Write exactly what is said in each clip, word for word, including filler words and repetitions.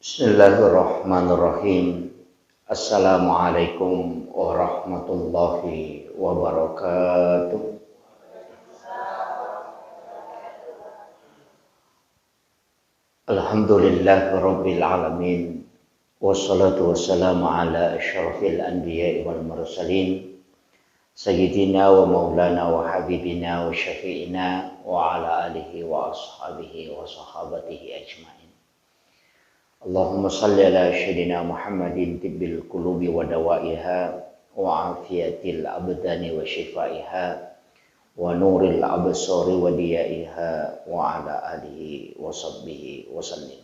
Bismillahirrahmanirrahim. Assalamualaikum warahmatullahi wabarakatuh. Alhamdulillahirabbil alamin. Wassalatu wassalamu ala asyrafil anbiya'i wal mursalin, sayyidina wa maulana wa habibina wa syafi'ina wa ala alihi wa ashabihi wa sahabatihi ajmain. Allahumma salli ala sayyidina Muhammadin tibbil qulubi wa dawaiha wa afiyatil abdani wa shifaiha wa nuril absari wa diyaiha wa ala alihi wa sahbihi wa sallim.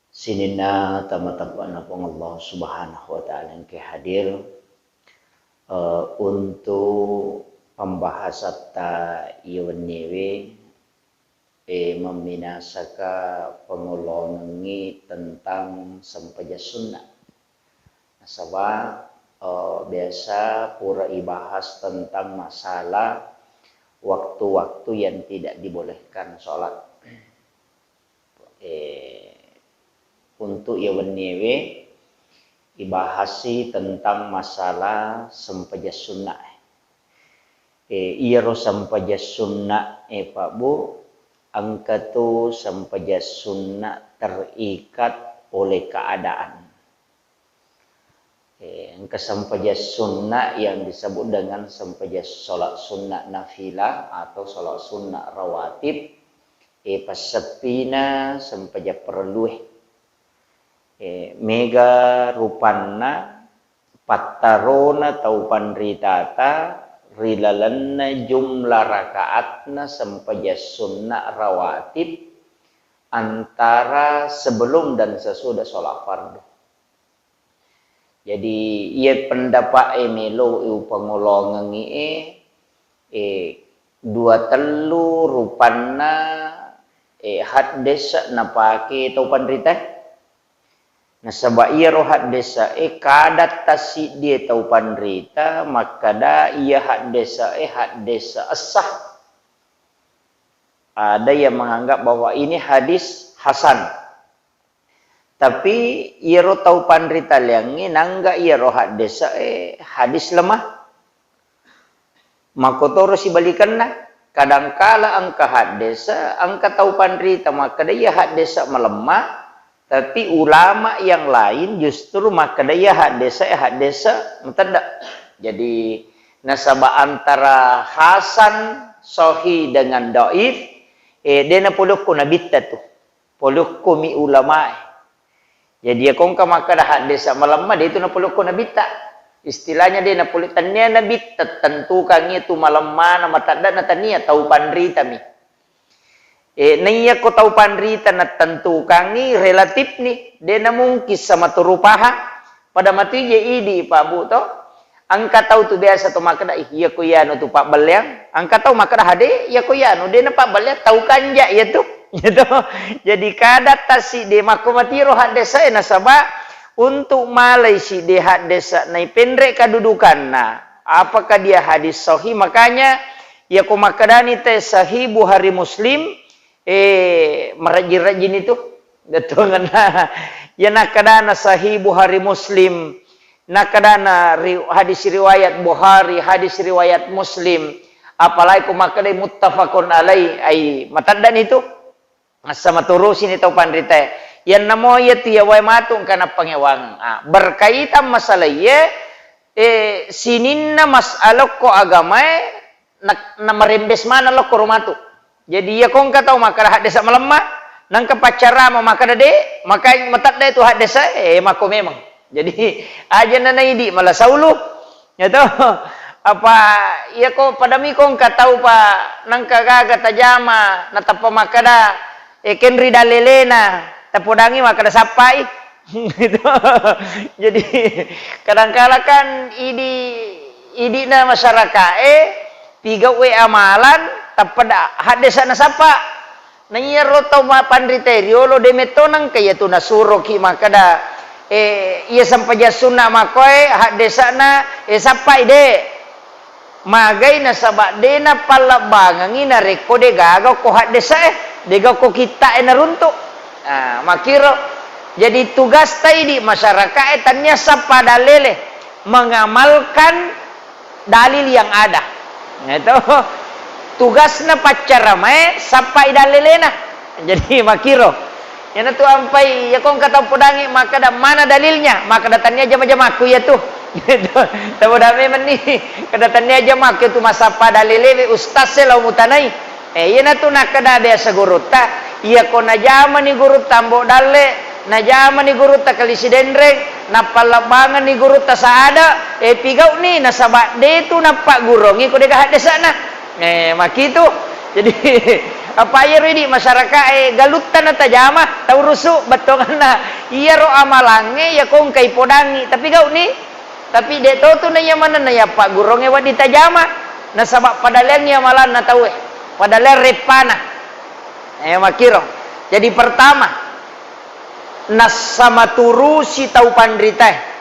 Sininna tama-, tappa'na Puang Allah Subhanahu wa Ta'ala engke hadir, eh, untuk pembahasatta iya wenniewe, eh, memminasaka pangolongengngi tentang sempajang sunna. Nasaba, eh, biasa pura ibahas tentang masalah waktu-waktu yang tidak dibolehkan sholat. Eh, untuk iya wenniewe ibahasi tentang masalah sempajang sunna. Eh, iyaro sempajang sunna, eh, Pak Bu, engka tu sempajang sunna terikat oleh keadaan. Eh, engka sempajang sunna yang disebut dengan sempajang sholat sunna nafilah atau sholat sunna rawatib, eh, passeppina sempajang parellue. Eh, mega rupanna pattarona tau panritata ri lalenna jumlah rakaatna sempajang sunna rawatib antara sebelum dan sesudah sholat fardu. Jadi, iya pendapa'e melo upangolongengngi e, eh, dua tellu rupanna, eh, haddesa napake tau panrita. Nasaba iyaro haddesa e kada tassiddie tau panrita makkada iya haddesa e haddesa essah. Ada yang menganggap bahwa ini hadis hasan. Tapi iyaro tau panritaliangngi nangga iyaro haddesa e hadis lemah. Makkotoro sibalikenna, kadangkala engka haddesa, engka tau panrita makkeda iya haddesa malemma, tapi ulama yang lain justru makkeda iya haddesa e haddesa matedda. Jadi nasaba antara hasan, sahih dengan dhaif, eh, de napolokko nabitta tu. Polokkomi ulamae. Jadi, iya ko engka makkeda haddesa malemma, de tu napolokko nabitta. Istilahnya de napole-, tania nabitta tentukangngi tu malemmana, mateddana tania, tau panritami. Eh, naiya ko tau panrita natentukangngi, relatifni, de namungkin sama turu pahang. Pada matu je idi, Pak Bu, to? Engka tau tu biasa to makkeda, "Ih, iya ko iyanu tu pabbelleang." Engka tau makkeda, "Hade, iya ko iyanu, de napabbelleang, tau kanja iya tu." Gitu. Jadi kada tassiddi makko matiro haddesa e nasaba untuk malai siddi haddesa naipenre kedudukanna. Apakah dia hadis sahih? Makanya iya ko makkedani te Sahih Bukhari Muslim, eh, marajin-rajin itu. Betul kan? Iya nakkadana Sahih Bukhari Muslim, nakkadana ri-, hadis riwayat Bukhari, hadis riwayat Muslim, apalagi ko makkeda muttafaqun alaih, ai mataddan itu. Massa maturusi ni tau panritae. Iyanna mo iya tu iya wae matu engka nappangewang. Ah, berkaitan masalah iye, eh, sininna masalah ko agamae, na, na marembes maneng lokko ro matu. Jadi, iya ko engka tau makkeda haddesa malemma, nangka paccarama makkeda de, maka matedda tu haddesa, eh, makko memang. Jadi, aja na naidi mala saulu, ya toh. Apa, iya ko padami ko engka tau pa nangka gaga tajama, natappa makkeda, eh, kenri dalelena, tapodangi makkeda sappai. Gitu. Jadi, kadangkala kan idi, idina masyarakae, pigauwe amalan, tappa da-, haddesa nasappa. Na iyaro tau ma-, panritae riolo de metto nangka iya tu nasuroki makkeda, eh, iya sempajang sunna makkoe haddesana, eh, sappai de. Magai nasaba de napallebbangengi narekko de gaga ko haddesae, de gaga ko kittae naruntuk. Nah, makkiro. Jadi tugasta idi masyarakae tania sappa dalele, mengamalkan dalil yang ada. Itu tugasna paccaramae, sappai dalelena. Jadi makkiro. Iyanatu ampai, iyako engka tau podangi makkeda, "Mana dalilnya?" Makkeda, "Tania jama-jamakku iyatu." Gitu. Tau podangi memang ni. Kada tania jamakku iyatu, masappa dalelewe ustaz e lao mutanai. Eh, iyanatu nakkeda biasa gurutta, iyako najamani gurutta Ambo Dalle, najamani gurutta Kali Sidenreng, nappallebbangenni gurutta Saada, eh, pigau'ni, nasaba detu nappaggurongi ko dega haddesa'na. Eh, makitu. Jadi, apa iyaro idi masyarakae galutta natajama, tau rusu bettuanganna. Iyaro amalangnge iyako engkai podangi, tapi gau'ni. Tapi de' to tu naiya manenna iya paggurongnge wedding tajama, nasaba padaleangngi amalanna tauwe, padaleang reppana. Eh, makkiro. Jadi pertama, nassamaturusi tau panritae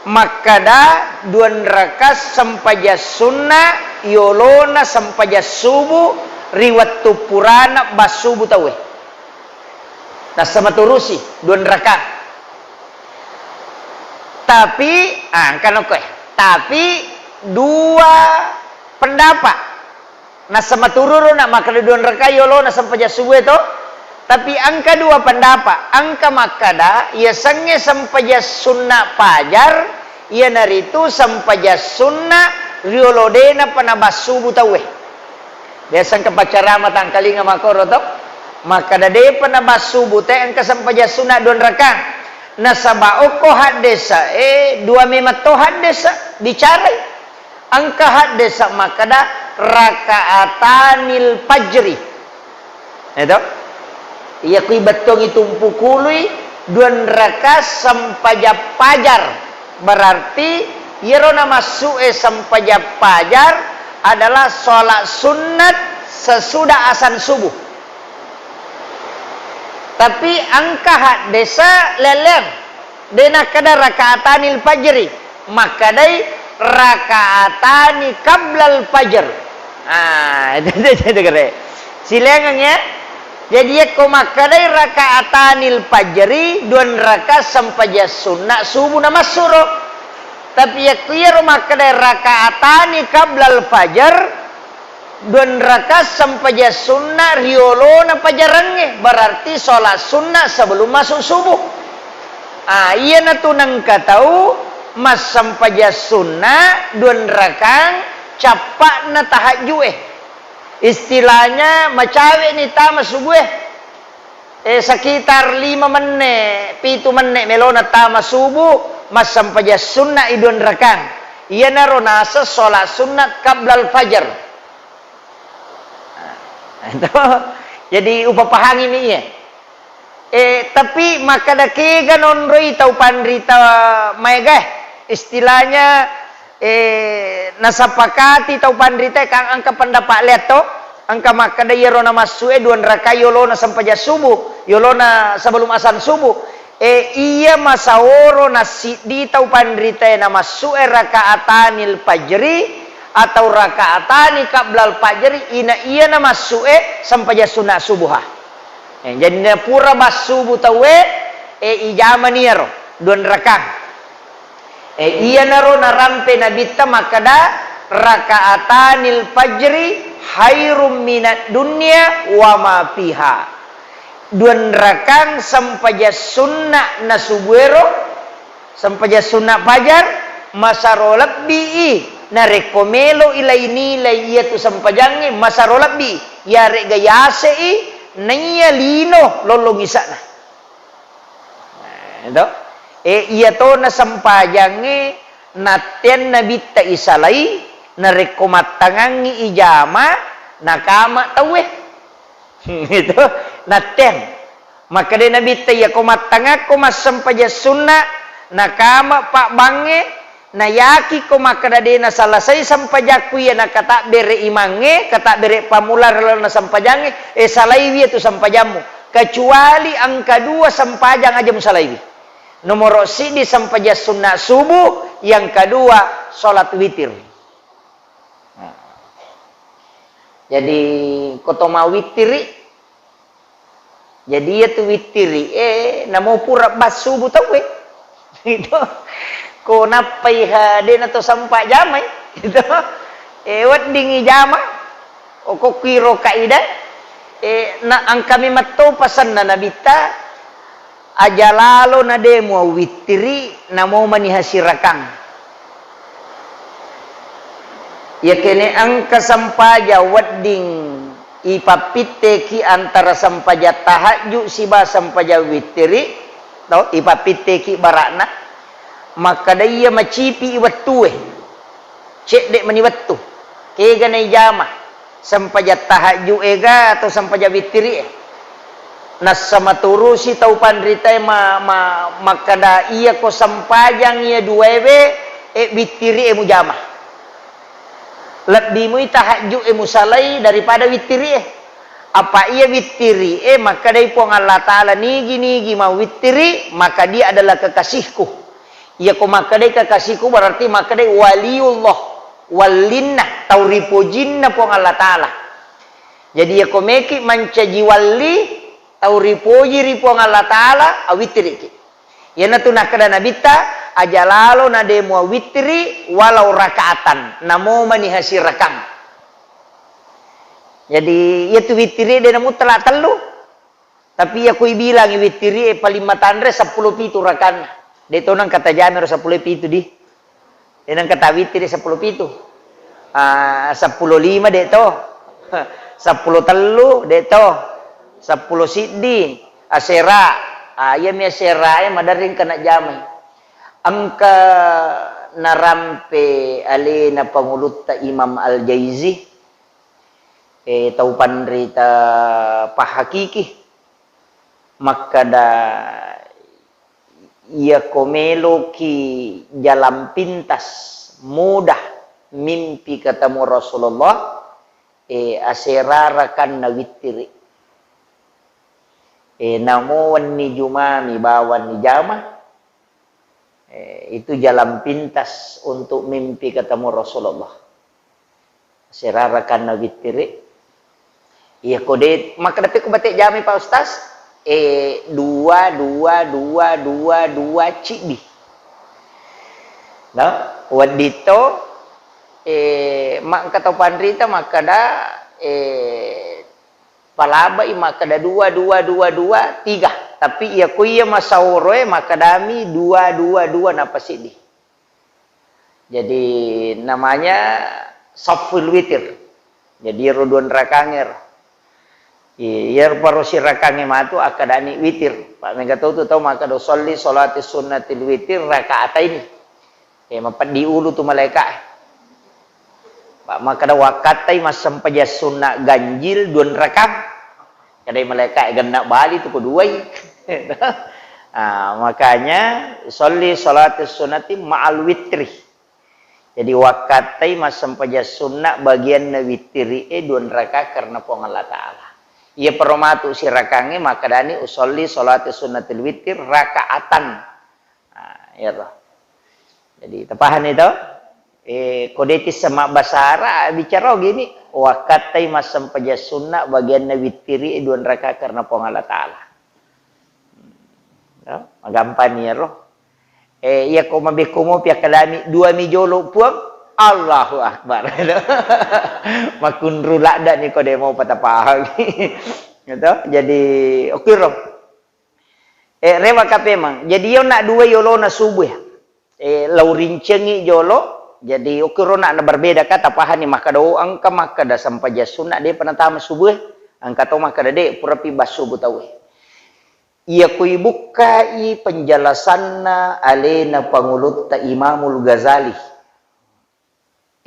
makkeda duanraka sempajang sunna yolona sempajang subuh ri wettu purana bassubu tauwe. Nassamaturusi duanraka. Tapi, ah, engka nokkoe. Tapi dua pendapat. Nassamatururu'na makkeda duanraka yolona sempajang subuh e to. Tapi engka dua pendapat. Engka makkeda, yasengnge sempajang sunna pajar, iyanaritu sempajang sunna riolo de'napa nabassubu tauwe. Biasa engka paccarama tangkalinga makkoro to, makkeda de'pa nabassubu te engka sempajang sunna duanraka. Nasaba okko haddesa'e dua memang to haddesa bicarai. Engka haddesa makkeda rakaatanil fajri. Eto? Iya kui bettuangngi tumpukului duanraka sempajang pajar. Berarti iyaro namassu'e sempajang pajar adalah sholat sunnat sesudah asan subuh. Tapi engka haddesa leleng, de' nakkeda rakaatanil fajri, makkedai rakaatani qablal fajr. Ah, itu, itu, itu kere. Silengeng ya. Jadi yakko makkedai rakaatanil fajri, duanraka sempajang sunna subuh namassuro. Tapi yakko iyaro makkedai rakaatani qablal fajr, duanraka sempajang sunna riolona pajarangnge, berarti sholat sunna sebelum masuk subuh. Ah, iyanatu nengka tau massempajang sunna duanrakang cappa'na tahajju'e. Istilahnya macawe'ni tama subuh e. Eh, sekitar lima menne, pitu menne melona tama subuh, massempajang sunna i duanrakang. Iyanaro naseng sholat sunnat qablal fajr. Nah, itu. Jadi, upapahangi mi iya. Eh, tapi makkeda kega nonroi tau panrita maega, istilahnya, eh, nasapakati tau panrita kan engka pendapat lea to, engka makkeda iyaro namassu'e duanraka yolona sempajang subuh, yolona sebelum asan subuh. Eh, iya masaoro nassiddi tau panritae namassu'e rakaatanil fajri atau rakaatani qablal fajri, ina iya namassu'e sempajang sunna subuha. Eh, jadi napura bassubu tauwe, eh, ijamani iyaro duanrakang. Eh, iyanaro narampe Nabitta makkeda, "Rakaatanil fajri khairum minad dunya wa ma fiha." Duanrakang sempajang sunna nasubuero, sempajang sunna fajar, masaro lebbi i narekko melo i lai-, nilai iyatu sempajangnge, masaro lebbi i, iyare'ga yase i naiya lino lollong isa'na. Nah, to. Eh, iyatona sempajangnge natteang Nabitta isalai, narekko mattangangngi ijama, nakama tauwe. Itu, natteang. Makkeda Nabitta, "Iyako mattangakko massempajang sunna, nakama pabbangnge, nayakiko makkeda de nasalasai sempajakku iya nakatabbere imangnge, katabbere pammula ri lalenna sempajangnge, eh, salaiwi iyatu sempajammu. Kecuali engka dua sempajang aja musalaiwi. Nomoro siddi sempajang sunna subuh, yang kedua sholat witir." Nah. Jadi, ko to mawittiri, Jadi iyatu wittiri e namo pura bassubu tauwe. Itu ko nappai ha de na to sempa jamai. Itu e weddingi jama. Okokki ro kaidah e na angkami matto pasanna nabitta aja lalo na de muawittiri namo mani hasirakang. Iyakene engka sempajang wedding ipappitteki antara sempajang tahajju siba sempajang wittiri, to, ipappitteki bara'na, makkada iya macipi wettue, cedde mani wettu, kega naijama, sempajang tahajju ega atau sempajang wittiri e. Nassa maturusi tau panritae ma-, ma-, makkada, "Iyako sempajangi iya duaewe, e, wittiri e mujama. Lebbi mui tahajju e musalai daripada wittiri e. Apa iya wittiri e makkadai Puang Allah Ta'ala, 'Nigi-nigi mawwittiri, maka dia adalah kekasihku.'" Iyako makkadai kekasihku berarti makkadai waliullah, wallinna, tau ripojinna Puang Allah Ta'ala. Jadi, iyako meki mancaji walli, tau ripoji ri Puang Allah Ta'ala, awittiriki. Iyanatu nakkeda Nabitta, "Aja lalo na de muawittiri walau rakaatan, namo mani hasirakang." Jadi, iyatu wittiri de namuttala tellu. Tapi iyako ibilangi wittiri e paling matanre seppulo pitu rakanna. De to nengka tajamiro seppulo pitu di. De nengka tawittiri seppulo pitu. Ah, seppulo lima de to. Seppulo tellu de to. Seppulo siddi asera. Ah, iyami asera e maderri engka najamai. Engka narampe alena pangulutta Imam Al-Jaizi, eh, tau panrita pahakiki. Makkada, "Iyako meloki jalan pintas, mudah mimpi ketemu Rasulullah, eh, asera rakanna wittiri. Eh, namo wenni jumami bawang nijama, eh, itu jalan pintas untuk mimpi ketemu Rasulullah." Asera rakanna wittiri. Iyako de, makkeda pekko bate jamai, Pak Ustaz? Eh, dua, dua, dua, dua, dua, ciddi. No? Wedding to, eh, ma engka tau panrita makkeda, eh, palabai makkeda dua, dua, dua, dua, tiga. Tapi iyako iya masaoro e makkedami dua, dua, dua, napa siddi. Jadi, namanya safful witir. Jadi, iyaro dua rakangngero. I-, iyaro paro sirakangnge matu akkedani witir. Pa mega to tu tau makkeda, "Usolli sholati sunnatil witir rakaataini." Eh, mapeddi ulu tu malaika e. Pa makkeda, "Wakkattai massempajang sunna ganjil dua rakang." Kedai malaika e, "Genna bali tu ko duai." Ah, makanya, "Sholli sholati sunnati ma'al witri." Jadi, wakkattai massempajang sunna bagianna wittiri e dua raka karena Puang Allah Ta'ala. Iya peromatu sirakangnge makkedani, "Usolli sholati sunnatil witir rakaatan." Nah, iyaro. Jadi, tapahani to? Eh, ko de tisseng mabbasara, bicara gini, wakkattai massempajang sunna bagianna wittiri e dua raka karena Puang Allah Ta'ala. Ya, magampang ni iyaro. Eh, iya ko mabekko mopi akkalami, "Dua mi jolo, Puang." Allahu Akbar. Makunru ladda ni ko de mopa tapahang. Gitu. Jadi, oke ro. Eh, rewa ka pemang. Jadi, iyo na dua yolona subuh ya. Eh, lau rincengi jolo. Jadi, oke ro na, na berbeda ka, tapahani makkeda, oh, engka makkeda sempajang sunna de pa natama subuh. Engka to makkeda de, purapi bassubu tau e. Iya kui bukkai penjelasanna alena pangulutta Imamul Ghazali.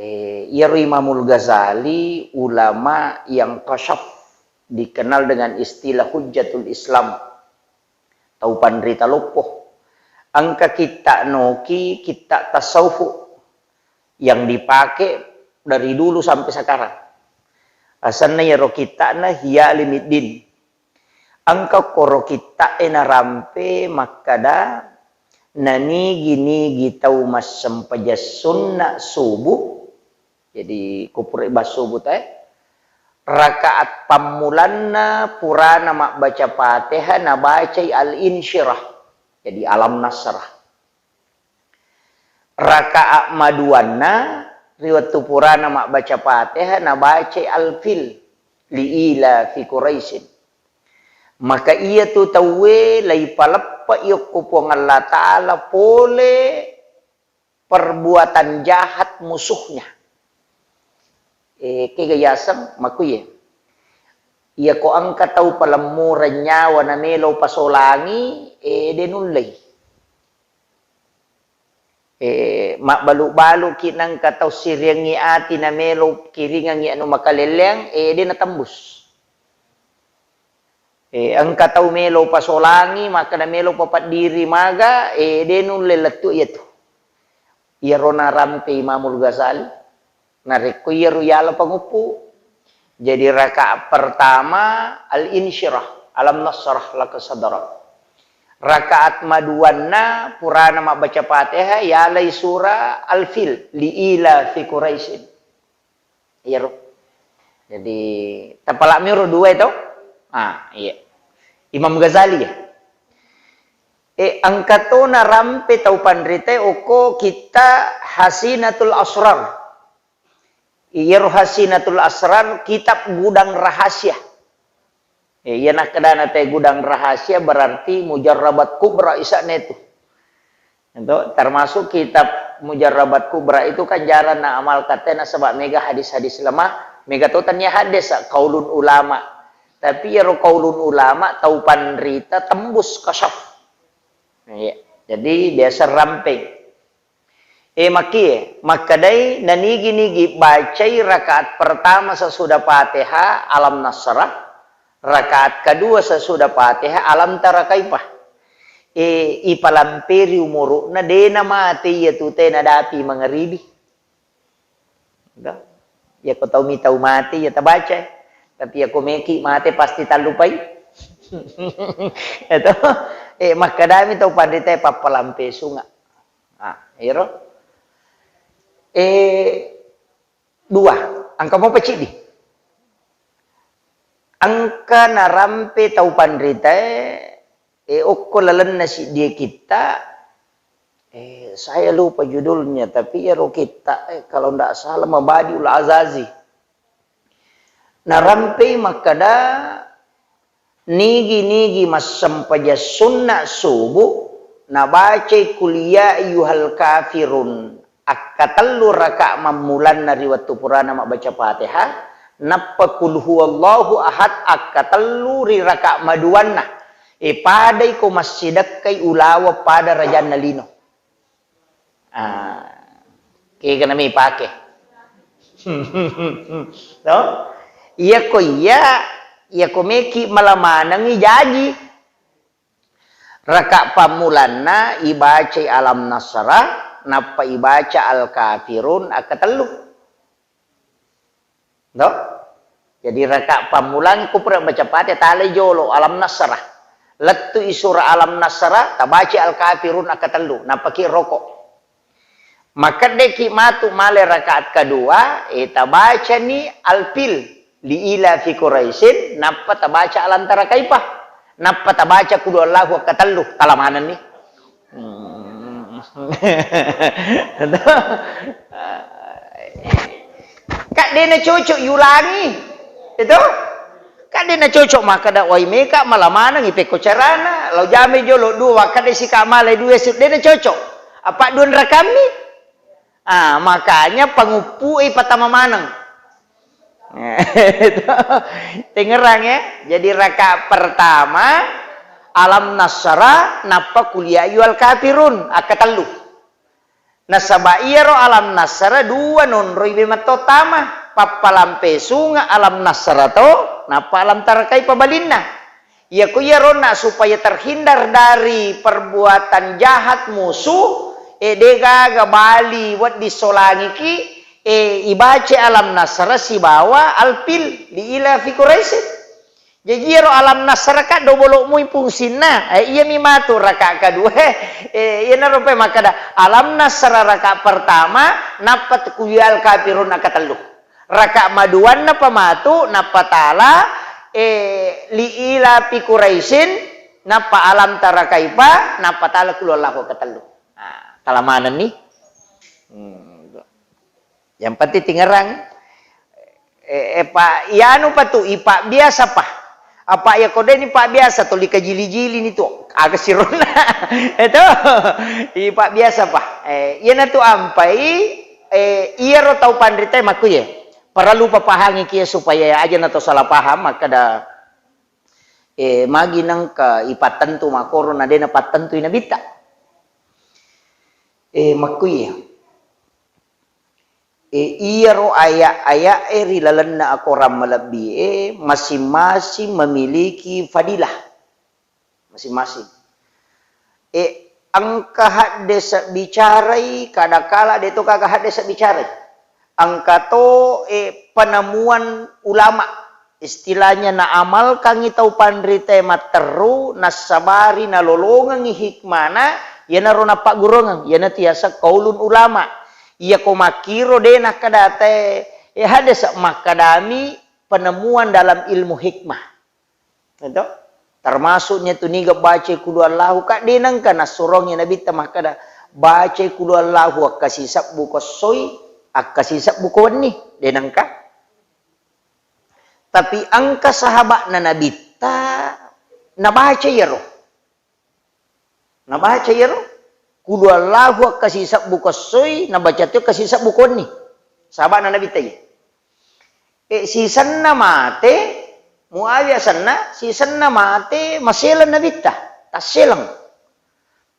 Eh, iyaro Imamul Ghazali ulama yang kasyaf, dikenal dengan istilah Hujjatul Islam. Tau panrita loppo. Engka kitta noki, kitta tasawuf yang dipakai dari dulu sampai sekarang. Asenna iyaro kitta'na Ihya Ulumuddin. Engka koro kitta'e narampe makkada, nanigi-nigi tau massempajang sunna subuh, jadi ko pura bassubu tae, Rakaat pammulanna purana mabbaca Fatihah nabacai Al-Insyirah. Jadi Alam Nasrah. Rakaat maduanna ri wettu purana mabbaca Fatihah nabacai Al-Fil, li ila fi Quraisyin. Maka iyatu tauwe laipaleppe'i okko Puang Allah Ta'ala pole perbuatan jahat musuhnya. Eh, kega yaseng makuye. Iya ko engka tau palemmureng nyawa namelo pasolangi, eh, de nullei. Eh, mabbalu-baluki nengka tau siriangngi ati namelo kiringangngi anu makalelleang, eh, de natembus. Eh, engka tau melo pasolangi, makkeda melo papaddiri maga, eh, de nulle lettu iyatu. Iyaro narampe Imamul Ghazali. Narekko iyaro yala panguppu. Jadi rakaat pertama Al-Insyirah, Alam Nasrah laka sadrak. Rakaat maduanna purana mabbaca Fatihah, yalai surah Al-Fil, li ila fi Quraisyin. Iyaro. Jadi, tapalak miro dua itu. Ah, iya. Imam Ghazali ya. Eh, engka to narampe tau panrita okko kitta Hasinatul Asrar. Iyaro Hasinatul Asrar kitab gudang rahasia. Eh, iya nakkedana te gudang rahasia berarti mujarrabat kubra isa'na itu. Itu termasuk kitab mujarrabat kubra itu kan jarang na amal katanya nasaba mega hadis-hadis lemah, mega to tania hadis qaulun ulama. Tapi iyaro qaulun ulama tau panrita tembus kasyaf. Iya. Jadi biasa rampeng. Eh, makkie, makkedai nanigi-nigi bacai rakaat pertama sesudah Fatihah Alam Nasrah, rakaat kedua sesudah Fatihah Alam Tara Kaifah. Eh, ipalamperi umuru'na, de namate iyatu te nadapi mangaribi. Dah. Iya ko tau mi tau mate iya tabaca. Tapi iya ko meki mate pasti tallupai. Itu, eh, makkedami tau panrita pappalampe sunga. Ah, ero. Eh, dua. Engka mopa ciddi. Engka narampe tau panritae, eh, okko lalenna siddie kitta, eh, saya lupa judulnya, tapi iyaro kitta, eh, kalau ndak salah Mabadiul Azazi. Narampei makkeda, nigi-nigi massempajang sunna subu, nabacai Qul ya ayyuhal kafirun akkatellu raka mammulanna ri wettu purana mabbaca Fatihah, nappa Qul huwallahu ahad akkatellu ri raka maduanna. E, padai ko massidekkai ulaweng pada rajanna lino. Ah, kega nami pake. To? Iya ko iya, iya ko meki mala manengi jaji. Raka pammulanna ibacai Alam Nasrah, nappa ibaca Al Kafirun akkatellu. To? Jadi raka pammulang kupura baca Fatihah, talai jolo Alam Nasrah. Lettu i surah Alam Nasrah, tabaca Al Kafirun akkatellu, nappaki roko. Makkeddeki matu male rakaat kedua, eh, tabacani Al Fil, li ila fi Quraisyin, nappa tabaca Alam Tara Kaifah, nappa tabaca Qul huwallahu akkatellu, tala manenni. Hmm. Kak de na cocok yulangi. Itu? Kak de na cocok makkeda wai meka mala maneng ipekko carana. Lau jame jolo dua, wakkeda sika male dua, su-, de na cocok. Apa dua rakammi? Ah, makanya panguppu e patama maneng. Tengerang ya. Jadi rakaat pertama Alam Nasrah, nappa Qul ya ayyuhal kafirun, akkatellu. Nasaba iyaro Alam Nasrah dua nonroi be mattottama, pappalampe sunga Alam Nasrah to, nappa Alam Tara Kaifah balinna. Iyako iyaronna supaya terhindar dari perbuatan jahat musuh, e, degaga bali wedding solangiki, e, ibaca Alam Nasrah sibawa Al Fil li ila fi Quraisyin. Jaji iyaro Alam Nasrah ka dobolo mui fungsinna, e, iyami matu raka kedua, e, iyanaro pe makkeda Alam Nasrah raka pertama, nappa Qul ya ayyuhal kafirun raka tellu. Raka maduanna pa matu, nappa tala, eh, li ila fi Quraisyin, nappa alam tara kaifa, nappa tala qul huwallahu ketellu. Nah, tala manenni. Hmm. Yang penting tingerang. Eh, eh, pa, ianu pa tu, ipabbiasa pa. Apa iya ko deni pabbiasa tu, lika jili-jili ni tu. Aga sironna. Itu. Ipabbiasa pa. Eh, iyana tu ampai, eh, iyaro tau panrita makkuye. Parallu papahangi kia supaya aja na to salah paham, makkada, eh, magi nengka ipattentu makoro na dena pattentui nabitta. Eh, makkuye. E, iyaro aya-ayae ri lalenna akorang malebbi'e masing-masing memiliki fadilah masing-masing. E, engka haddese bicarai, kadakala de to gaga haddese bicarai. Engka to, e, penemuan ulama. Istilahnya naamalkangngi tau panritae matteru, nassabari nalolongengngi hikmana, iyanaro nappagguruangeng, iyanatu yaseng qaulun ulama. Iyako makkiro de nakkadatae, eh, hadese, makkadami penemuan dalam ilmu hikmah. Itu? Termasuknya tu niga baca qul huwallahu, ka de nengka nassurongi nabitta makkada, baca qul huwallahu akkasisebbu ko essoi, akkasisebbu ko wenni, de nengka. Tapi engka sahaba'na Nabitta nabaca iyaro. Nabaca iyaro. Qul huwallahu akkasisebbu ko essoi, nabaca to akkasisebbu ko wenni. Sahaba'na Nabitta iya. E, sisenna mate, Muawiyah senna, sisenna mate, maseleng Nabitta. Tasseleng.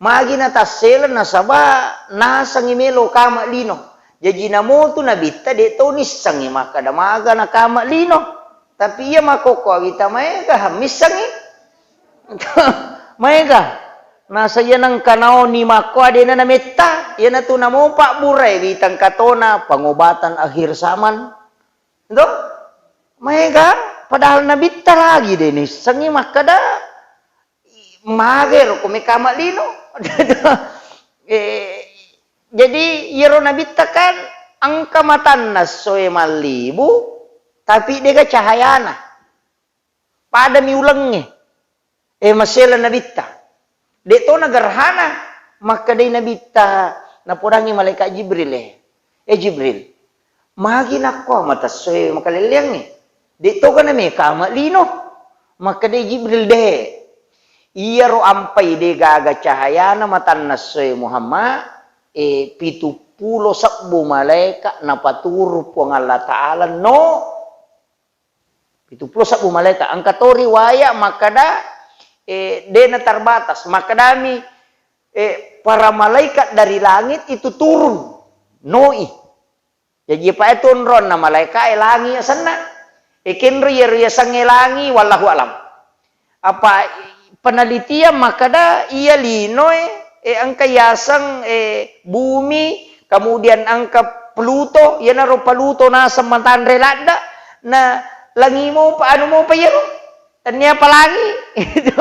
Magi natasseleng nasaba nasengngi melo kama lino. Jaji namotu nabitta de to nissengngi makkada maga nakama lino. Tapi iya makkokko awita maega missengngi. Maega. Nasa iya nengka naoni makko adena nametta, iyanatu namo pabburai witang katona pengobatan akhir zaman. Ento? Maega, padahal nabitta lagi de nissengngi makkada, maga ero ko mekama lino. Eh, jadi iyaro nabitta kan engka matanna essoe mallibu, tapi dega cahayana. Padami ulengnge. Eh, masela nabitta. De to nagerhana, makkedai nabitta, napodangi malaikat Jibril, eh. Eh, Jibril, magi nakko mata essoe makalelleangnge? De toga namekama lino? Makkedai Jibril, de. Iyaro ampai de gaga cahayana matanna essoe Muhammad, eh, pitu pulo sebbu malaika napaturu Puang Allah Ta'ala no. Pitu pulo sebbu malaika. Engka to riwaya makkada, eh, dena terbatas. Makkedami, eh, para malaikat dari langit itu turun. Noi. Jaji, pa itu onronna malaika e langi asenna. E kenro iyaro yasengnge langi, wallahu alam. Apa penelitian makkada iya linoe, eh, engka yaseng, eh, bumi, kemudian engka Pluto, iyanaro Pluto naseng matanre ladde, na langi mopa, anu mopa iyaro, tennia palangi. Itu.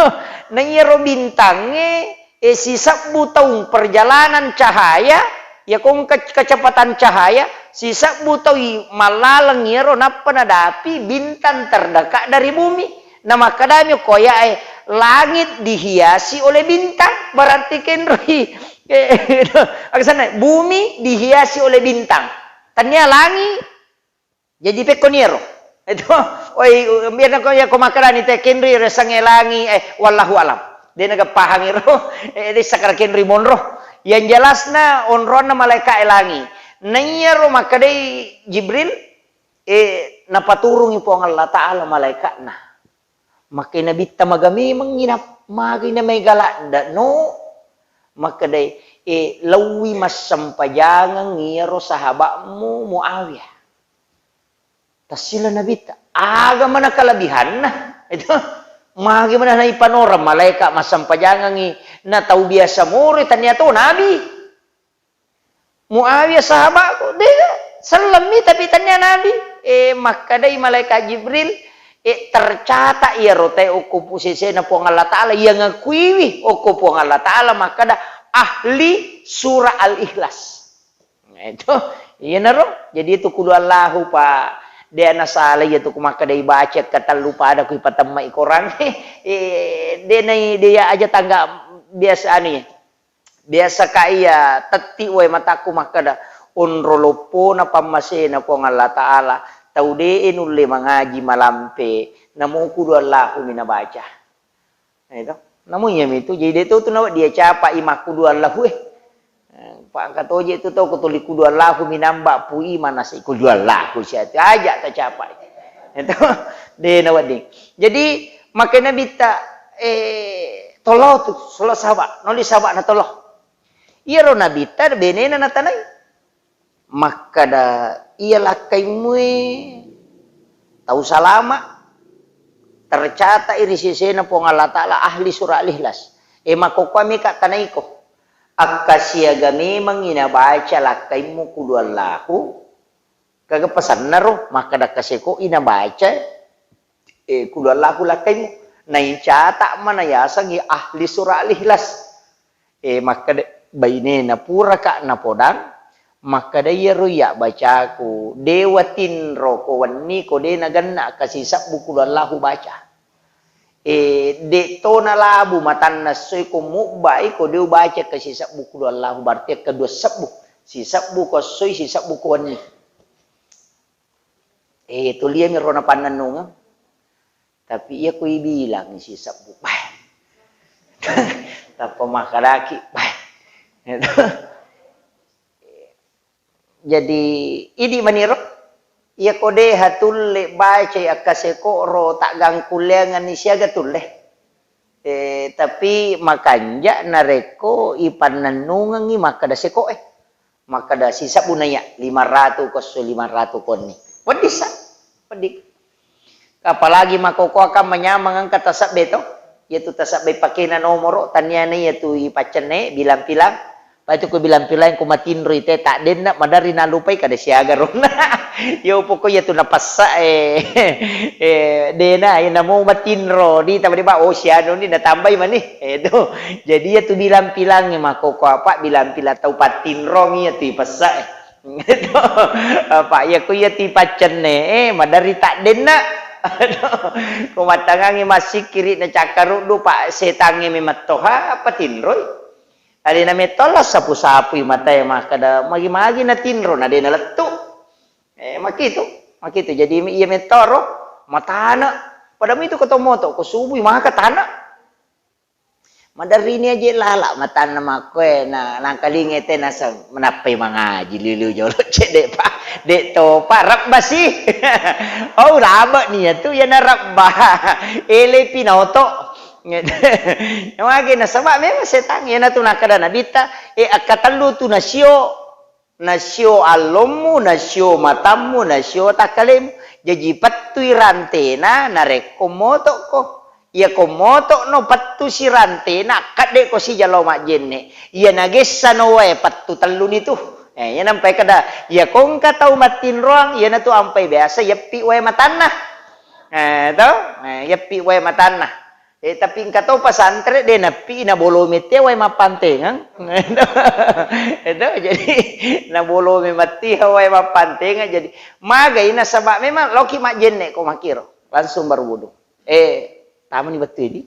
Na iyaro bintangnge, eh, sisebbu taung perjalanan cahaya, iya ko engka kecepatan cahaya, sisebbu taui mallaleng iyaro nappa nadapi bintang terdekat dari bumi. Namakkadami okko ayae, langit dihiasi oleh bintang, berarti kenroi. Aga senna, bumi dihiasi oleh bintang. Tennia langi, jadi pekkoni ero. Itu, oi, biar ko ya ko makkedani te kenroi resangnge langi, eh, wallahu alam. De naga pahang ero, eh, de sakara kenroi monro. Yang jelasna onronna malaika e langi. Naiyaro makkedai Jibril, eh, napaturungi Puang Allah Ta'ala malaikatna. Makkedai nabitta, maga memengngi na-, magai na mega ladde no? Makkedai, eh, laowi massempajangeng iyaro sahaba'mu Muawiyah. Tassila nabitta, aga mana kelebihanna? Itu, magi mana naipanoreng malaika massempajangengngi na tau biasa moroi, tania to nabi. Muawiyah sahaba'ku, de, sellemmi tapi tania nabi. Eh, makkedai malaikat Jibril, eh, tercatat iyaro tae okko pu-, sesena Puang Allah Ta'ala, iya ngakuiwi okko Puang Allah Ta'ala makkeda ahli surah Al-Ikhlas. Nah, itu, Iyanaro, jadi itu kudu Allahu pa, de' nasala iya tu ku makkeda ibaca katellu pada ku ipatemmai Korang. Eh, de' nai, de' iya aja tangga biasa anu ya. Biasa ka iya tetti wae matakku makkeda, onro loppona pammasena Puang Allah Ta'ala, tau de' nulle mangaji malampe, namo kudu Allahu mi nabaca. Nah, itu. Namu iya mitu, jadi de' to tu nawa dia capa i makkudu Allahu, eh. Eh, pa engka toje tu tau ko tuli kudu Allahu minamba pui manasa kudu Allahu siatu aja ta capa. Itu de' nawedding. Jadi, makkeda Nabitta, eh, tolo tu, solo saba, noli saba na tolo. Iyaro Nabitta benena natanai. Makkeda, iya lakkaimue tau salama, tercatat i ri sesena Puang Allah Ta'ala ahli surah Al-Ikhlas. E, makkokkoe meka tanaiko. Akkasiaga memangngi nabaca lakkaimmu kudu Allahu, kaga pasanna ro, makkeda kaseko i nabaca, eh, kudu Allahu lakkaimmu. Naicata mana yasengngi ahli surah Al-Ikhlas. Eh, makkeda bainena puraka napodang, makkeda iyaro iya bacaku, de' watinro ko wenni ko de' nagenna kasisebbu kudu Allahu baca. Eh, de' to nalabu matanna essoi ko mubbai ko de' ubaca kasisebbu kudu Allahu, berarti kedua sebbu. Sisebbu ko essoi, sisebbu ko wenni. Eh, tuliami ro napannennungeng. Tapi iya ku ibilang sisebbu. Bah. Tappa makkedaki. Bah. Jadi, idi maniro. Iya ko de' hatulle bacai akkasekoro taggangkulleangenni siaga tulle. Eh, tapi makanja narekko ipannennungengngi makkeda sekoe. Makkeda sisebbu naiya, lima ratu ko esso, lima ratu konni. Wedding sa, wedding. Apalagi makkokkoe kan manyameng engka tasebbe to. Iyatu tasebbe pakena nomoro, taniana iyatu ipaccenne, bilang-pilang. Paitu ko bilang-pilang ko matinroi te, taddenna, maderri nalupai kada siaga ronna. Yo pokok iyatu napassa, eh, eh, dena, eh, namo matinro, di taba deba, oh, sianu ni natambai mani. Eh, tu. Jadi iyatu bilang-pilang makkokkoe apa, bilang-pilang tau pattinrong iyatu ipassa, eh. Apa iya ko iyatu ipaccenne, eh, maderri taddenna. Ko mattangangi massikkiri na cakkaruddu, pa setangnge memettoha, apa tinroi. Alena metto la sapu-sapui matae makkeda, magi-magi natinro, na de' nalettu. Eh, makitu, makitu. Jadi, iya mettoro, matana. Pada mitu ko to moto, ko subui maka tana. Maderrini aje lala matanna makkoe, na, nangkalinga te naseng, menappai mangaji liu-liu jolo, cedde pa, de' topa, rebba si. Oh, rabe ni ya tu, ya na rebba. Ele pinoto. Mage nasaba memang setang, iyana tu nakkeda Nabitta, eh, akkatellu tu nasio. Nasio allommu, nasio matammu, nasio takkalemu. Jaji pettui rantena narekko motokko. Iyako motokno pettusi rantena, akkedde ko sija lao majjenne. Iya nagessano wae pettu telluni tu. Eh, iya nampai kada, iyako engka tau mattinroang, iyanatu ampai biasa yeppi wae matanna. Eh, to? Eh, yeppi wae matanna. Eh, tapi engka to pesantren de' nappi nabolo mette wae mappantengeng. Itu, jadi nabolo me matti wae mappantengeng. Jadi magai nasaba memang loki majjenne ko makiro. Langsung berwudu. Eh, tamani wettu idi.